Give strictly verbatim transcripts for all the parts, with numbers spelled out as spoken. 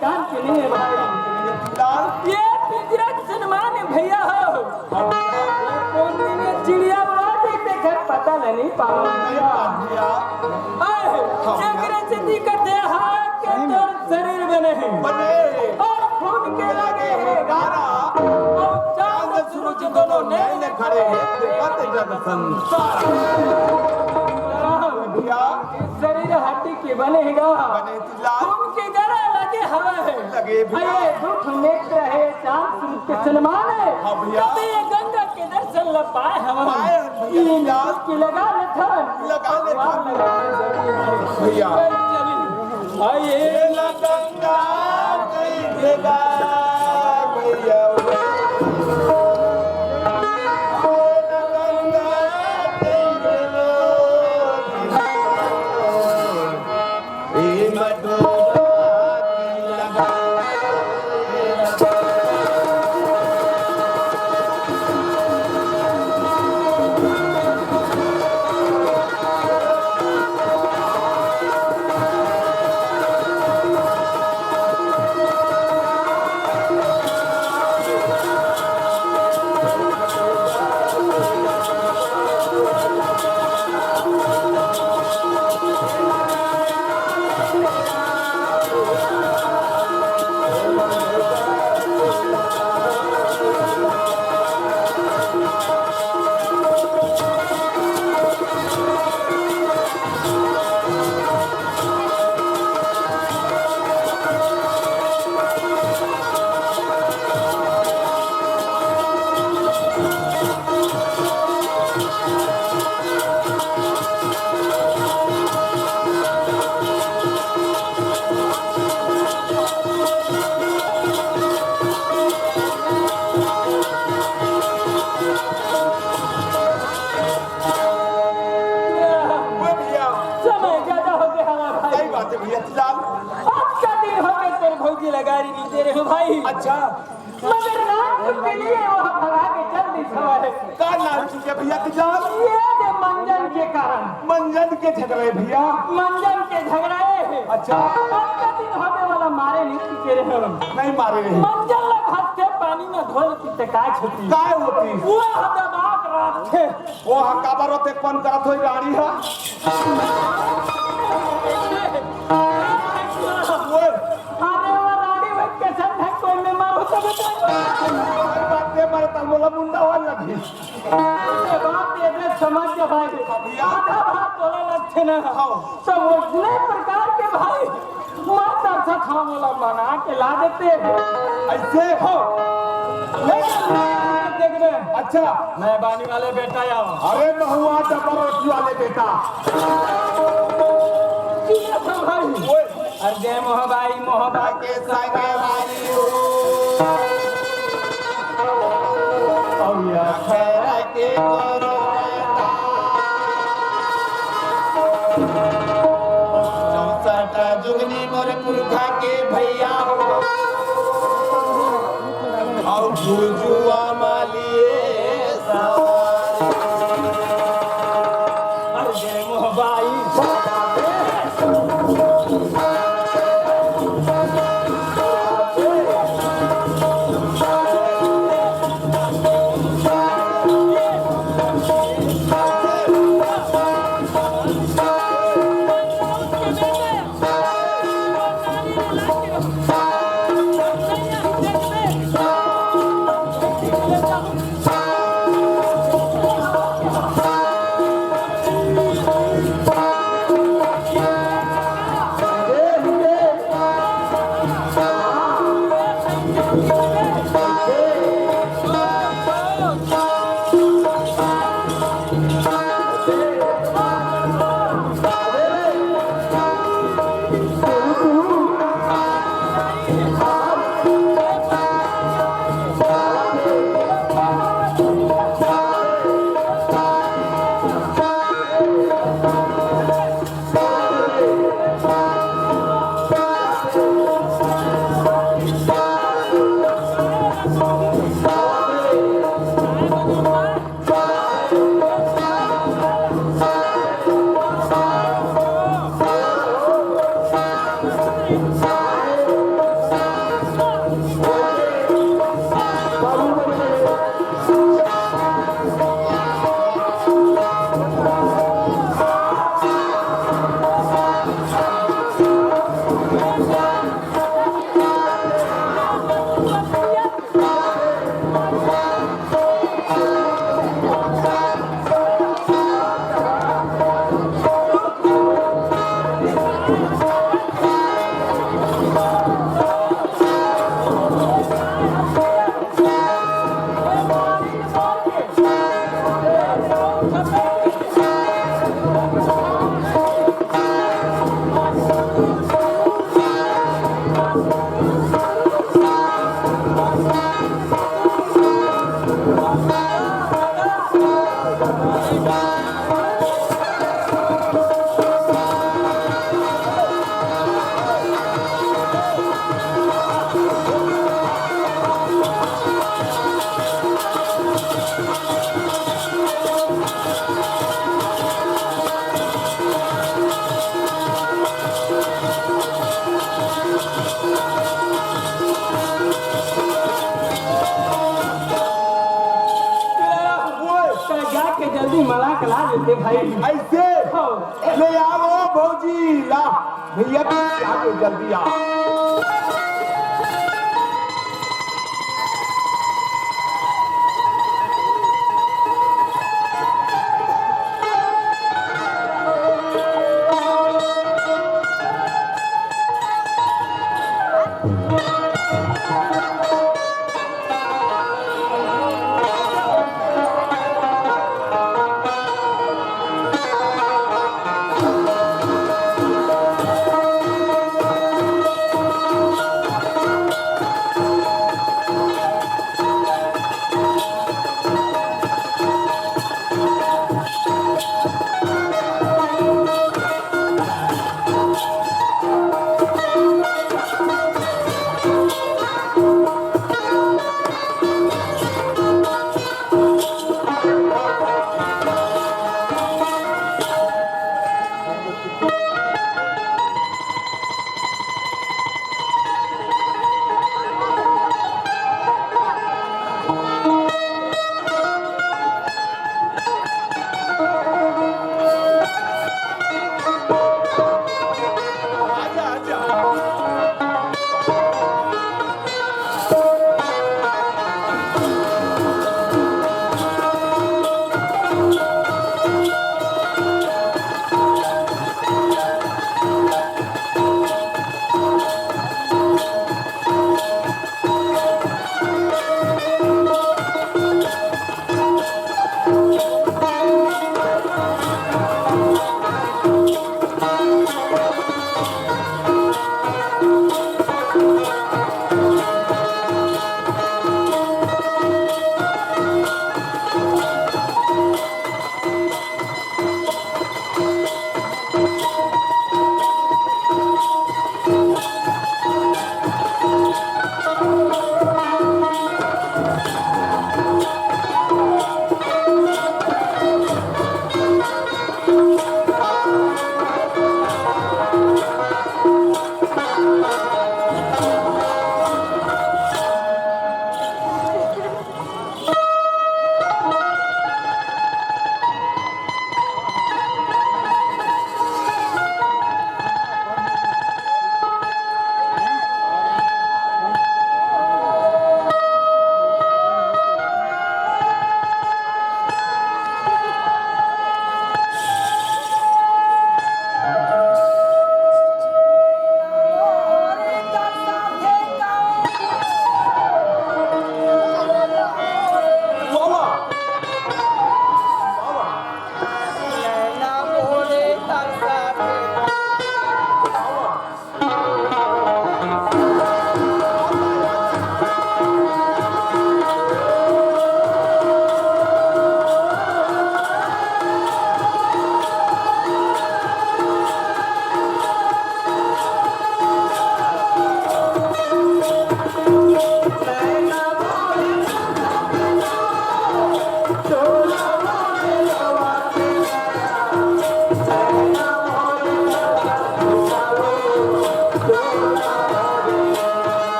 काम के नहीं है भाई। ये पिंजरा के सनमान है भैया हो। ये कौन दिन ये चिड़िया उड़ा दी, ते घर पता नहीं पावा भैया। आए, जेकरे से दी करते हाथ के तोर शरीर बने हैं। बने। और खून के लगे हैं गारा। और चांद सूरज दोनों नैन खड़े हैं, देखत जग संसार। भैया। शरीर हड्डी के बने हैं गा। बने लाल। खून के गारा लगे हवा है। लगे भैया। अरे दुख मित्र है, चांद सूरज के सनमान है। हाँ भैया। तबे ये गंगा के दर्शन ल पाए हवा। पाए भैया। ये लाल। की लगा ले थन। लगा ले थन। भैया। चल चली। आइए। ये ला गंगा कई देगा भैया। समय ज्यादा हो गया हमारा भाई। सही बात है भैया, लाल। आज का दिन हो गया, तेरे भौजी लगा रही नहीं दे रहे हो भाई। अच्छा। मगर रात के लिए वो भगा के चल दी सवार है। का नाम चीज है भैया, लाल? ये दे मंजन के कारण। मंजन के झगड़े भैया। मंजन के झगड़े है। अच्छा। आज का दिन होने वाला मारे नहीं पीछे रहे हो। नहीं मारे नहीं। मंजन लग हाथ के पानी में धोल की टकाय छुट्टी। काय होती? वो दबाक रात थे। वो हा काबर होते, कौन करत होई गाड़ी हा? ओए। अरे वो राड़ी भाई कैसन है, कोई में मारो तो बताओ। अरे बात दे मारे तल मोला मुंडा वाला लगी। ये बात ये दे समझ के भाई। भैया। आधा भाग तोला लगते ना। हाँ। तो वो इतने प्रकार के भाई। मत अच्छा था मोला बना के ला देते। ऐसे? हो। ले चल, देख दे। अच्छा। मैं बानी वाले बेटा या। अरे महुआ डब्बा रोटी वाले बेटा। किया था भाई? ओए। अरे जय मोहबाई, मोहबा के संगे वाली हो। और या खैरा के गोरो बेटा। चौसठ जुगनी मोर पुरखा के भैया हो। और जुजुआ मालिए सवार। अरे जय मोहबाई। अइसे हाँ। ले आवो भौजी ला, भैया, आ जाओ, जल्दी आओ।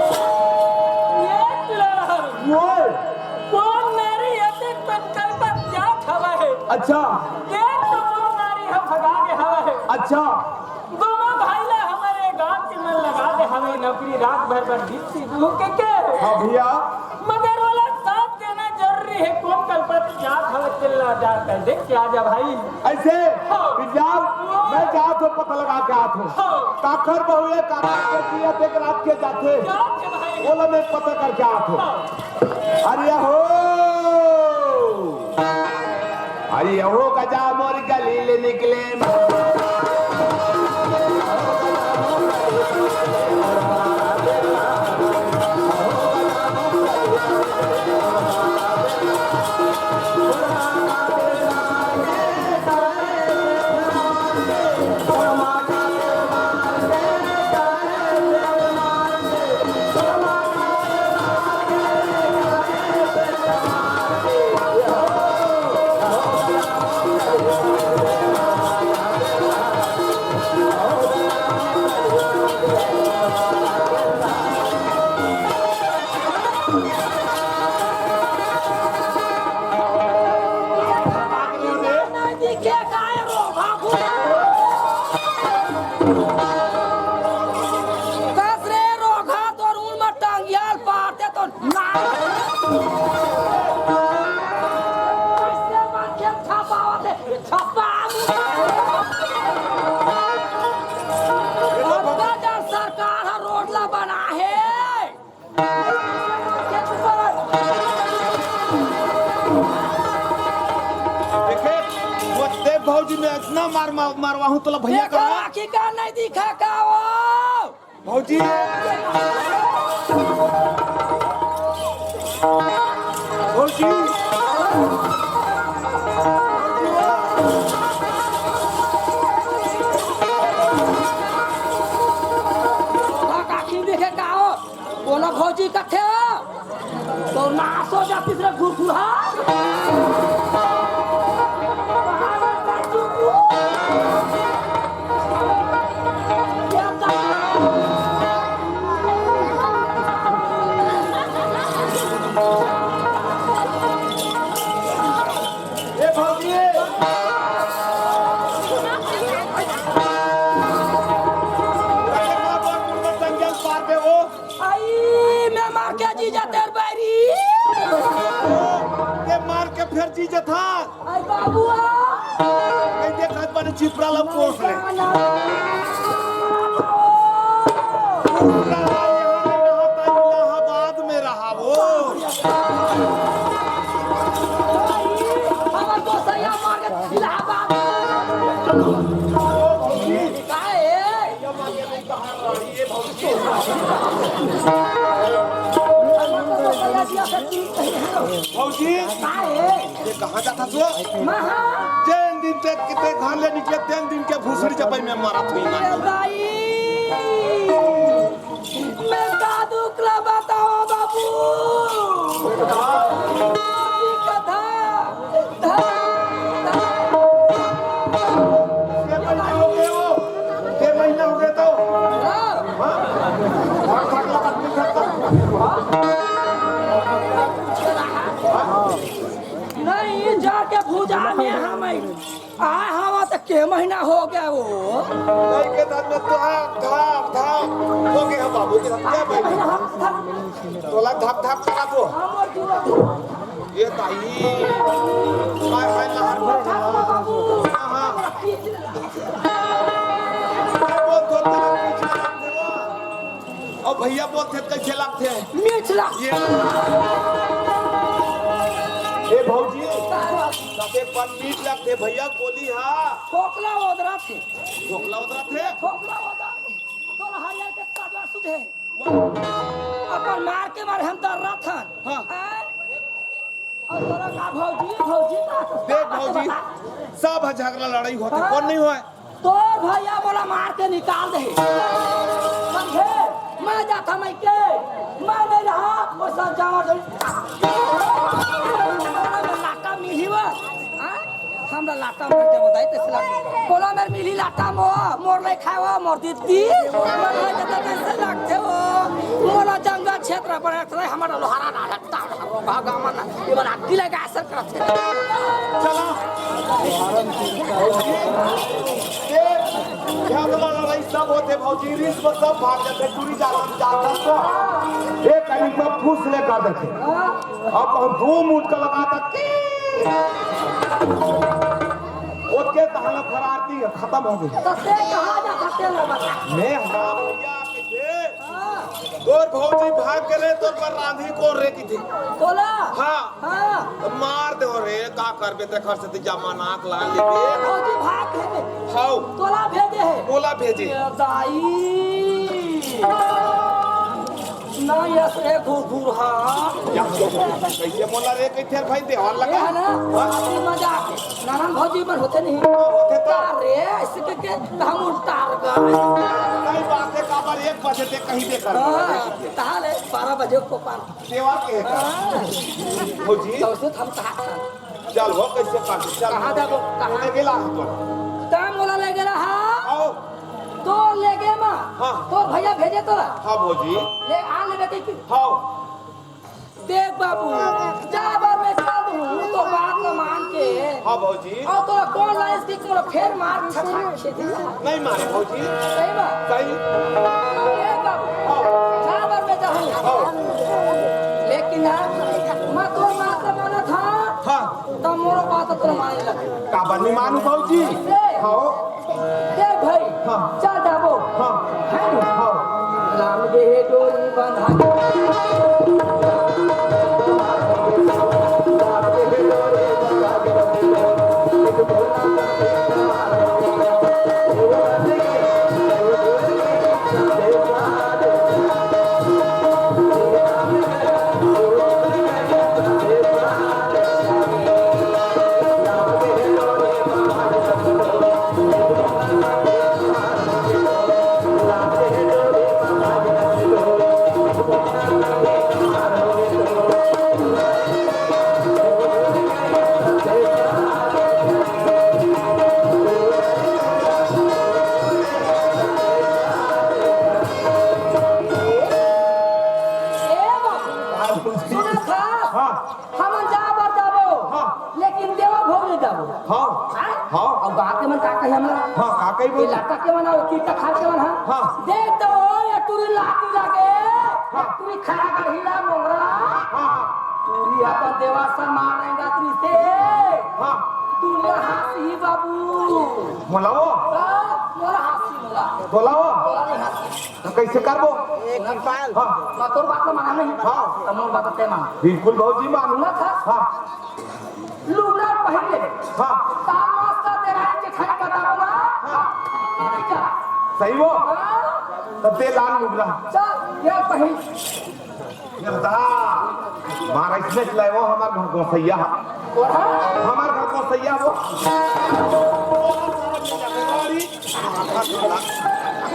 ये लड़हर, वो कोन नारी अतेक मन कलपत जात हवय? अच्छा। ये तो वो नारी ह भगा गे हवय। अच्छा। दोनों भाई ला हमर ये गांव के मन लगा दे हवय, नौकरी रात भर बर दिन से दुहू के के। हाँ भैया। मगर ओला साथ देना जरूरी हे, कोन कलपत जात हवय तेला। बाजार कर देख के आ जा भाई। ऐसे हाँ। विद्या, मैं जात हूँ, पता लगा के आत हूँ। हाँ। काखर बहू हे, काखर बेटी हे, देख रात के जाथे। जाथे भाई। बोला मैं पता करके आत हूँ। हाँ। अरे हो, अरे हो गजा मोर गली ले निकले। कस रे रोगहा, तोर उन म टांगिया ल पाते तो ना। कैसे मन के छपावत हे? छपा। अब का सरकार ह रोड ला बना हे। देखे, वो देख भौजी, मैं इतना मार, मार, मारवाहूँ तोला भैया देखो, का। आँखी का नहीं दिखा का वो? भौजी। भौजी। आँखी देखे का हो? कोनो भौजी कथे हो? तो नाश हो जातिस रे घुरघुरा। ए भौजी। जंगल पार दे वो। आई, मैं मार के जीजा तेर बैरी। ते मार के फेर जीजा था। आई बाबुआ। नहीं देखत बने चिपरा ला पोस ले। पूरा यहाँ नहीं रहा था, इलाहाबाद में रहा वो। हमार दोसरिया मार के इलाहाबाद। काहे? भौजी, ये कहाँ जाता तू? जेन दिन ते, ते घर ले निकले, तेन दिन के भूसड़ी चपाई में मारा थी ना। मैं दादू कला बताओ बाबू। कथा। के महीना हो गए हो? के महीना हो गए तो? हाँ? भाग, भाग, भाग, भाग, भाग। नहीं, जाके भूजा में हम आए हवा तो के महीना हो गया वो? नहीं के दांत में तो धाक, धाक, धाक हो गया बाबू के साथ। क्या भाई? तोला धाक, धाक करा दो। ये ताई, हाय, हाय, लहर। हाँ, हाँ। अउ भैया बोलथे त कइसे लागथे? मीठ लागथे। ये, ए भौजी, सबे पन मीठ लागथे भैया, गोली हा। खोकला ओदराथे। खोकला ओदराथे? खोकला ओदराथे। तोला हरियर के ताजा सुधे। वाह। अपन मार के मारे हम दर्राथन। हाँ। आय? अउ तोरा का भौजी, भौजी का? देख भौजी, सब ह झगड़ा लड़ाई होथे, हाँ? कोन नहीं होय? तोर भैया मोला मार के निकाल दे। समझे? मैं जाथा मैं के, मैं नहीं रहा, वो सब जावा जाऊ। लाटा मिली वो, हाँ? हमरा लाटा मार के बताई, तैसे लग। बोला मेर मिली लाटा मो, मोर ले खाए वो, मोर दीदी, मोर ले जता कैसे लगथे वो? मोला जंगल क्षेत्र पर रहत रहे, हमारा लोहारा ना लगता। रोगहा मन, ये मन आगी लगा असर करत हे। चला। ए, झगड़ा लड़ाई सब होथे भौजी, रिस में सब भाग जाथे, टूरी जाल में जाता तो। ए, कहीं में फूस ले कर देथे। अब हम दो मुठ का लगाता कि ओतके तहां ला फरारती है, खतम हो गई। तो से कहाँ जा सकते ला बता? मैं हमार भैया के थे। हाँ। तोर भौजी भाग गेले, तोर बर रांधी कोन रे किथे। तोला? हाँ। हाँ। तो मार दे हो रे, का करबे, ते घर से ते जमा नाक ला लेबे। भौजी भाग गेले। हाउ। तोला भेजे है। मोला भेजे। ए दाई। ना यस रे घुरघुरहा। या, कैसे मोला रे कहिथे भाई, देवाल लगा? ये है ना, हाँ? हंसी मजाक। नारायण भौजी मन होते नहीं। हाँ, होते तो। का रे, ऐसे करके हम उतार गए। नहीं, बातें काबर एक बजे ते कहीं दे कर। हाँ, ताले बारह बजे को पार। देवाल के है का? हाँ। भौजी। तो उसे हम कहा था। चल हो, कैसे कर, चल। कहाँ जाबो? कहाँ? ले गेला हम तो। का मोला ले गेला हा? आओ। तो ले गे मा। हाँ। तोर भैया भेजे तोला। हाँ भौजी। ले आ लेबे के की? हाँ। देख बाबू, जा बर मैं चल दूँ, तो बात ला मान के। हाँ भौजी। और तोला कौन लाइस की मोला फेर मार छठा खेदी। नहीं मारे भौजी। सही बात। सही। देख बाबू, हाँ। जा बर मैं जाहूँ। हाँ। लेकिन ना, मैं तोर बात ला माना था। हाँ। त मोरो बात तोर माने लगे। काबर नहीं मानू भौजी? ए, हाँ। ए भाई, हाँ। चल जाबो। हाँ। है ना? हाँ। लाम दे डोरी बंधा। ए बाबू, सुना था? हाँ। हमन जा बर जाबो, हाँ। लेकिन देवा भोग ले जाबो। हाँ। हाँ? हाँ। अब बात के मन का कही हमला? हाँ, का कही बोल? ये लाटा के मन आओ, कीर्ता खार के मन, हाँ? हाँ। देख तो, ये टूरी लाठी लागे, हाँ। टूरी खड़ा कर हीरा मोंगरा। हाँ, हाँ। टूरी अपन देवा सर मार रहेगा तुरी से। हाँ। दुनिया हंसी बाबू। बोलाओ। हाँ, मोला हंसी मोला। बोलाओ। बोला नहीं हंसी। तो कैसे करबो? ए, कृपाल। हाँ। मैं तोर बात ला माना नहीं। हाँ। तो मोर बात ते मान। बिल्कुल भौजी मानू। सुना था? हाँ। लुगड़ा पहिन ले। हाँ। तार मास्टर तेरा एक खाई बताओ ना। हाँ। नहीं जा। सही वो? हाँ। तब ते लाल लुगड़ा। चल, ये पहिन। ये बता। मारा इसमें चलाए वो हमार घर गोसैया। कौन है? हमार घर गोसैया वो।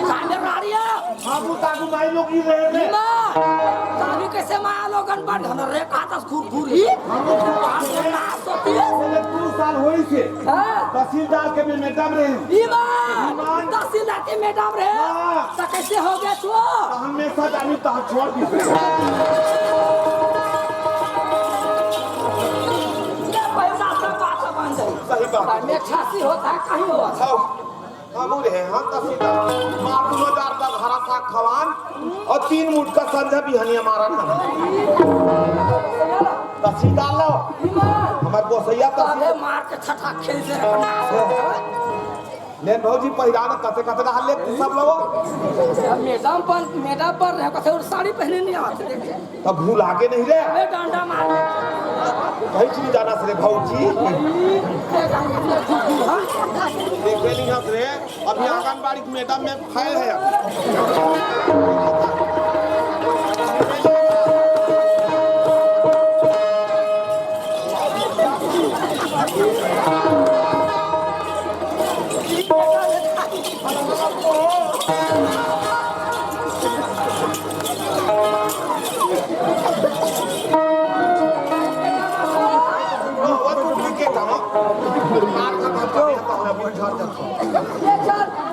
काले राड़िया। बाबू ताकू माई लोग ही रहे रे। इमा, ताकू कैसे माया लोगन बन घन रे कातस घुरघुरी। हम लोग को बात करना सोती है। पहले दो साल होई से। हाँ। तहसीलदार के में मैडम रहे। इमा, इमा। तहसीलदार के मैडम रहे। हाँ। तो कैसे हो गया तू? तो हमेशा जानी तो छोड़ दी। ये पैसा सब बात बन जाए। सही बात। मैं खासी होता है, कहीं होता है। हाँ। हमू रहे, हम तो सीधा मार दुनो चार का घरा साग खवान और तीन मुठ का संझा बिहनिया मारन हम। तो सीधा लो, हमार गोसैया तो अरे मार के छठा खेल से रखना। लेन भौजी पहिरान कते कते रहल ले तू सब लोग। मैडम पर, मैडम पर रहे, कते और साड़ी पहने नहीं आते, देखे। तब भूल आगे नहीं रे। अबे डंडा मार। कहीं चीज जाना से रे भौजी। देखे नहीं हंस रे। अभी आंगनबाड़ी के मैडम में फाइल है।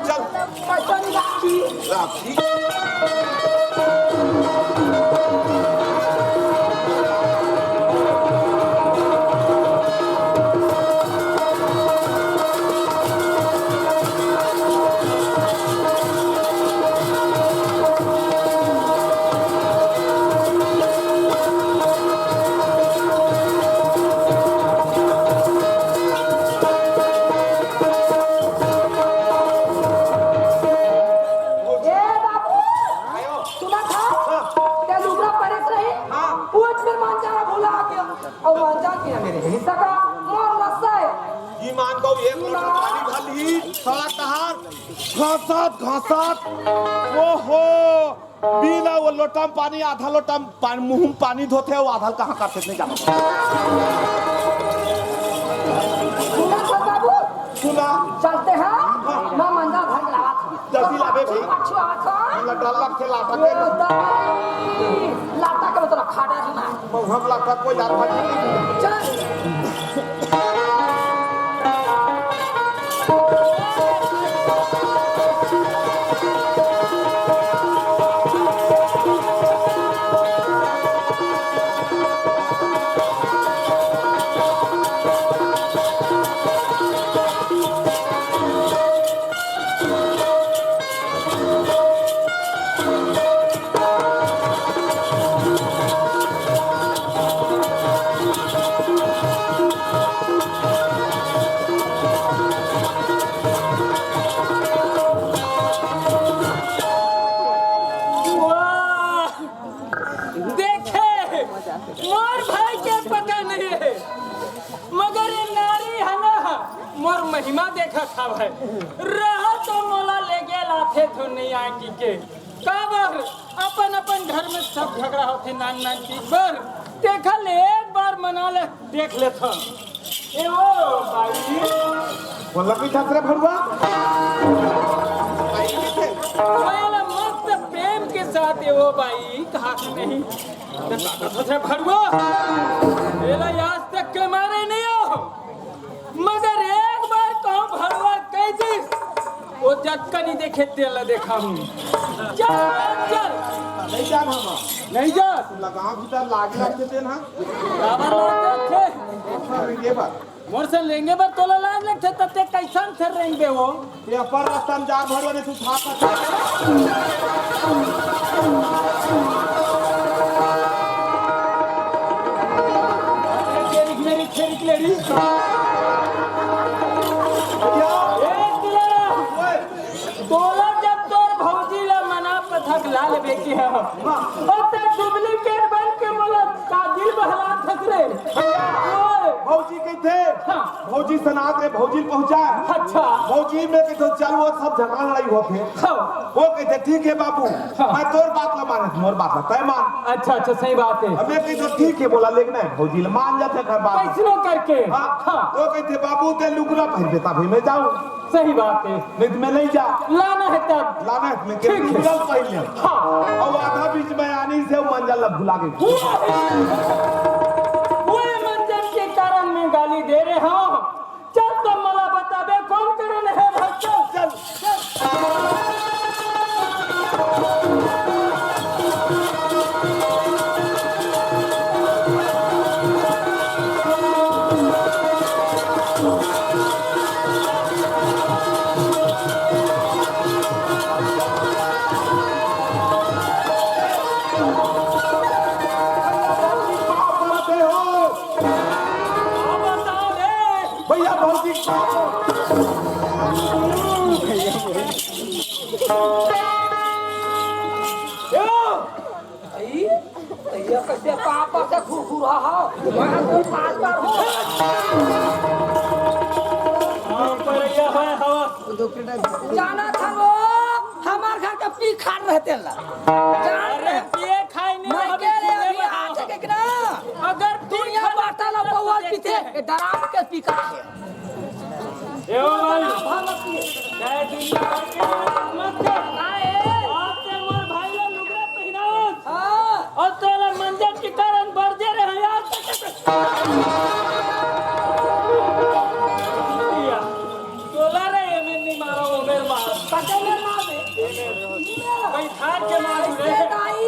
चल। राखी। भुला गया। अउ मांजा के मेरे हिस्सा का मोर लस्सा हे। ईमान को एक लोटा पानी भर ली, साला तहार घासत, घासत। ओहो, बिना वो लोटा म पानी, आधा लोटा म पानी, मुंह म पानी धोथे, वो आधा ल कहाँ करथे, नहीं जानो। सुना था बाबू? सुना। चलते हैं, हाँ। मैं मांजा भर के लावत हूँ। जल्दी लावे भाई। पाछू आवत हो। हमरा डर लगथे लाटा के। ए, दाई, लाटा के मतलब खाटा जी ना। हम लाटा कोई यार भाई। चल। वाह! देखे, मोर भाई के पता नहीं हे, मगर ये नारी हे ना, मोर महिमा देखत हवय। रहा तो मोला लेगे लाथे धुन नहीं आए की के। काबर अपन अपन घर में सब झगड़ा होथे नान नान चीज बर। देखा ले एक बार मना ले, देख लेथन। ए ओ बाई। बोला की ठाकरे भरुआ? मैं मस्त प्रेम के साथ ए ओ बाई कहा कि नहीं। ते ताकत होथे भरुआ। एला आज तक के मारे नहीं हो। मगर एक बार कहूँ भरुआ कह दिस, वो जतका नहीं देखे तेला देखा हूँ। चल, चल। नहीं जान हम। नहीं जा। लगाम भीतर लागे रखते थे ना। काबर लाग रखे? ये बात। मोर से रेंगे बर तोला लाज लगथे, त ते कैसन से रेंगबे हो? ये अपर रस्ता में जा भरवा ने तू था का। तेरी, मेरी, तेरी, तेरी। क्या? ए, तेरा। ओए। तोला जब तोर भौजी ला मना पथक ला लेबे के ह, हाँ। अउ ते duplicate बन के मोला का दिल बहला थक रे। भैया, ओए। भौजी कहिथे, हाँ। भौजी सनात रे, भौजी पहुंचा। अच्छा। भौजी में कहिथे, "चल, वो सब झगड़ा लड़ाई होथे।" हाँ। वो कहिथे, "ठीक है बाबू, हाँ। मैं तोर बात ला मानत, मोर बात ला तय मान।" अच्छा, अच्छा, सही बात है। अब मैं कहिथे, "ठीक है," बोला, लेकिन नहीं, भौजी ला मान जाथे, खैर बात। कैसनो करके। हाँ। हाँ। वो कहिथे, "बाबू, ते लुगरा पहन के तभी मैं जाऊँ।" सही बात है। नहीं तो मैं नहीं जा। लाना है तब। लाना है, मैं ठीक है। लुगरा पहन लिया। हाँ। और आधा बीच में आनी से वो मंजल ला भुला गई। वो मंजल के कारण मैं गाली दे रहे हूँ। चल तो मला बताबे कौन कारण है भाई, चल, चल, चल। भैया भौजी। ए, भैया कैसे पापा से घुरघुरा हो? वहाँ तो पाँच बार हो। हाँ, पर यह है हवा। जाना था वो, हमार घर के पी खान रहते ला। जान अरे, रहे। पिए खाए नहीं, मैं अभी कह रहे पीने अभी में आ हो। सके कि ना? अगर दुनिया बाटा ला पौवा पीते, ये डराम के पी का है। ए ओ भाई, चाहे दुनिया भर के मत कर। आज से मोर भाई ला लुगरा पहिनावत। हाँ। और तोला मंजन के कारण बरजे रहे यार। तोला रे, एमे नहीं मारो, ओमे मार। पकड़ ले मार दे। भाई, ठान के मार दे। ऐसे दाई।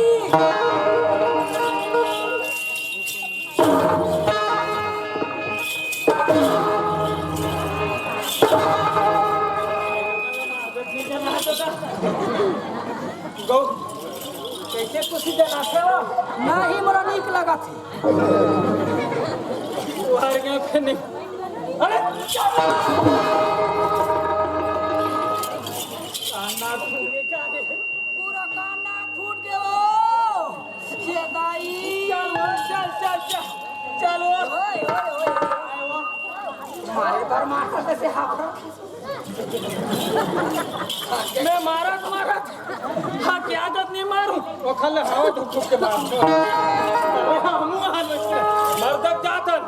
गौ, कैसे खुशी जनाते हो? नहीं, मोरा नीक लगत हे। वो हार गया फिर नहीं। अरे, कान नाक फूट गया क्या रे? पूरा कान नाक फूट गया हो। ये दाई। चल, चल, चल, चल। और मारत जैसे हाफरत। मैं मारत मारत, हाँ, क्या आदत नहीं मारूं। ओखर ले हवा धुक धुक के मार। हमू हाल वैसे। मर्दक जातन।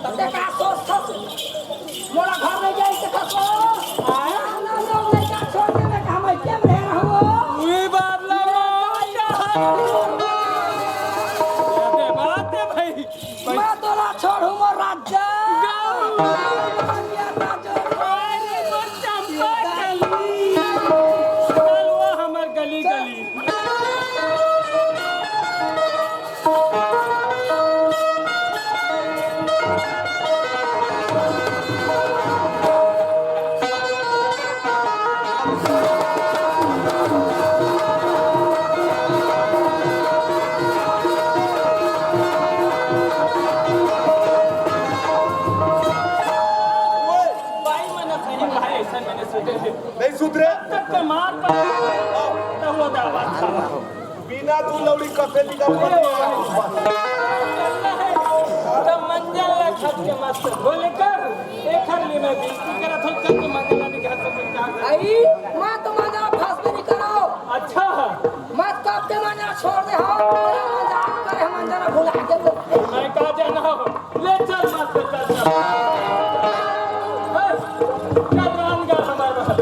तब तक का सोच था? मोला घर ले जाई के कसो। आय? ना, ना, लइका छोड़ के मैं कहाँ मैं केम रह रहूं? उही बात ला मार। बात है भाई। मैं तोला छोड़ू मोर राजा। गौ। अरे मोर चंपा कली। चलवा हमर गली गली। भाई, मैंने सही भाई, ऐसा मैंने सोचे थे। नहीं सुधरे? तब तक के मार पड़ा, तब वो दावा था। बिना दू लौड़ी कसे निकल पड़े। तब मंजल ला खप के मस्त बोले कर, एखर लिए मैं विनती करत हूँ, कल तो मंजल ला निकाल सकते हैं। आई, मैं तो मंजल ला फंस में नहीं करो। अच्छा। मत कब के मंजल ला छोड़ दे हो, मजाक करे हम मंजल ला भुला के बोल। मैं का जाना हो, ले चल मत चल, चल। ए, चल रामगढ़ हमारे पास।